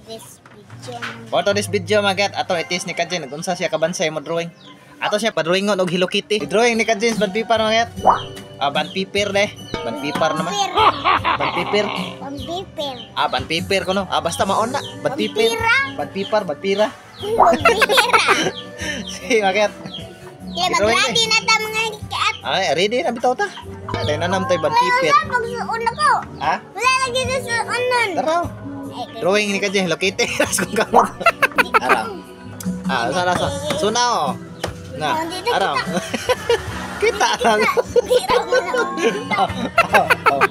This video. For to this video mga kat, atong itis ni Kajin, unsa siya kabansay mo drawing. Ato siya padrawingon og Hello Kitty. I-drawing ni Kajin sa band paper mga kat. Ah, band paper de. Band paper naman. Band paper. Pampipir. Ah, band paper ko no. Ah, basta maon na. Band paper. Band paper, band pira. Pampira. Sige mga kat. Kaya mag-ready na ta mga kaat. Ay, ready na bitaw ta. Dahil na nam tay band paper. Wala pagsuon ako. Ha? Wala lagi sa suonon. Tara. Drawing ni Kajin Hello Kitty. Ras kong kamot. Ara. Ah, sa sa. So na oh. Na. Ara. Kita lang. Di ra man ako. Oh.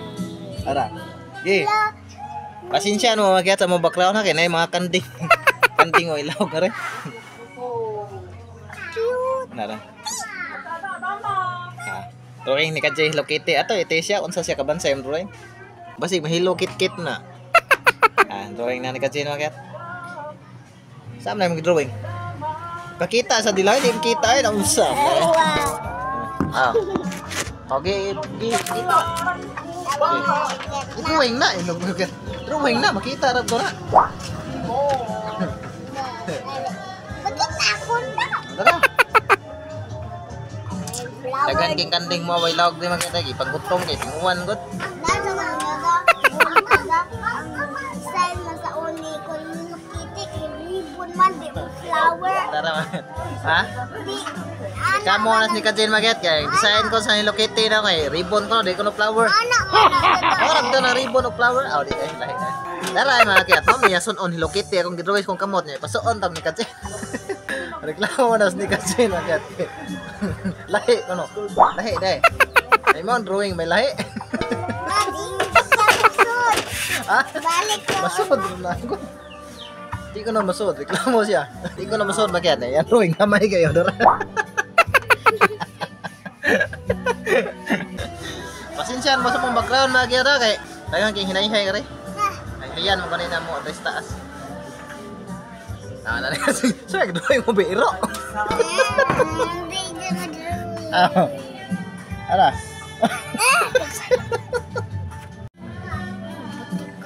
Ara. Gi. Pasensya no mga sa mo background ha kay nay mga kanding. Kanding o ilawg na rin. Cute. Nara. Ah, drawing ni Kajay Hello Kitty. Ato ito siya unsa siya kabansay ang drawing. Basig mahilo kit kit na. Ah, drawing na ni Kajay mga kat. Saan na yung drawing? Pakita sa dilay, di kita ay unsa. Wow. Ah. Okay, gi kita. Drawing na, eh, drawing na, makita ra to na. Bakit ako na? Tara. Flower. Daghan king kanding mo way lawag di makita gi paggutom kay tinguan gud. Nasa mga ga, ang style man sa uni ko Hello Kitty kay ribbon man di mo flower. Tara. Ha? Di ana Kamo na ni Kajin maget kay design ko sa Hello Kitty na kay ribbon ko di ko no flower. Ana man na Orag do na ribbon o flower. Aw di kay lahi na. Tara ay mga kiyat, mami yason on Hello Kitty akong gidrawing kong kamot niya. Pasuon tam ni Kajin. Reklamo na ni Kajin maget. Lahi kuno. Lahi dai. Ay mo drawing may lahi. Ha? Balik ko. Masud na ako. Di ko na masud, reklamo siya. Di ko na masud makiat eh. Yan drawing kamay kayo dara. Pasensya mo sa mong background mga kiyata kay daghang king hinayhay kare. Ay hayan mo kanina mo address taas. Ah, na so drawing mo biro. Hindi na drawing. Ah. Ara.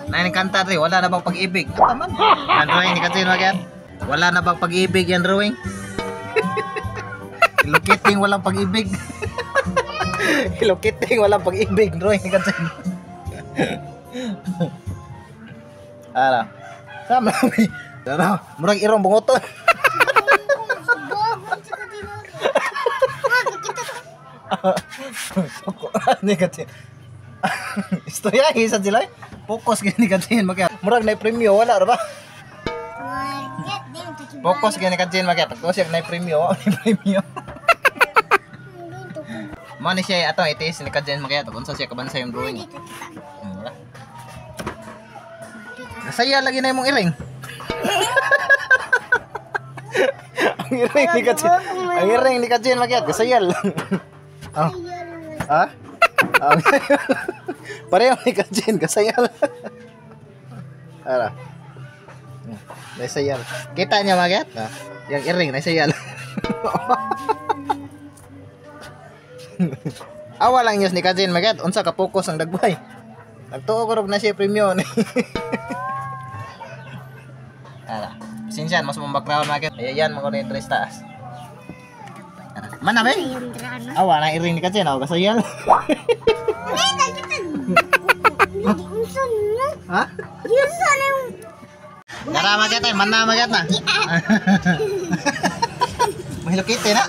Nay kanta dre, wala na bang pag-ibig? Taman. Ang drawing ni Katrin Magan. Wala na bang pag-ibig yan drawing? Hello Kitty walang pag-ibig. Hello Kitty walang pag-ibig drawing ni Katrin. Ara. Sama mi. Dara, murag irong bungoton. Suko ni Katrin. Istorya isa sila. Focus gani ni Katrin makiat. Murag na premyo wala ra ba? Focus gani Katrin makiat. Pagko siya na premyo, wala na premyo. Mo ni siya atong itis ni Katrin makiat. Unsa siya kabansay yung drawing. Wala. Nasaya lagi na imong iring. Ang iring ni Katrin. Ang iring ni Katrin makiat kasayal. Oh. Ha? Ah, pareho ni Katrin kasayal. Ara. Nasayal. Kita niya makiat? Ah, yang iring nasayal. Awa lang news ni Katrin makiat unsa ka focus ang dagway. Nagtuo ko rog na siya premyo. Ara. Pasensya mas mong background makiat. Ayan mo ko na interest taas. Mana be? Awa na iring ni Katrin aw kasayal. Ha? Nara makiat ay mana makiat na. Mahilo Kitty na.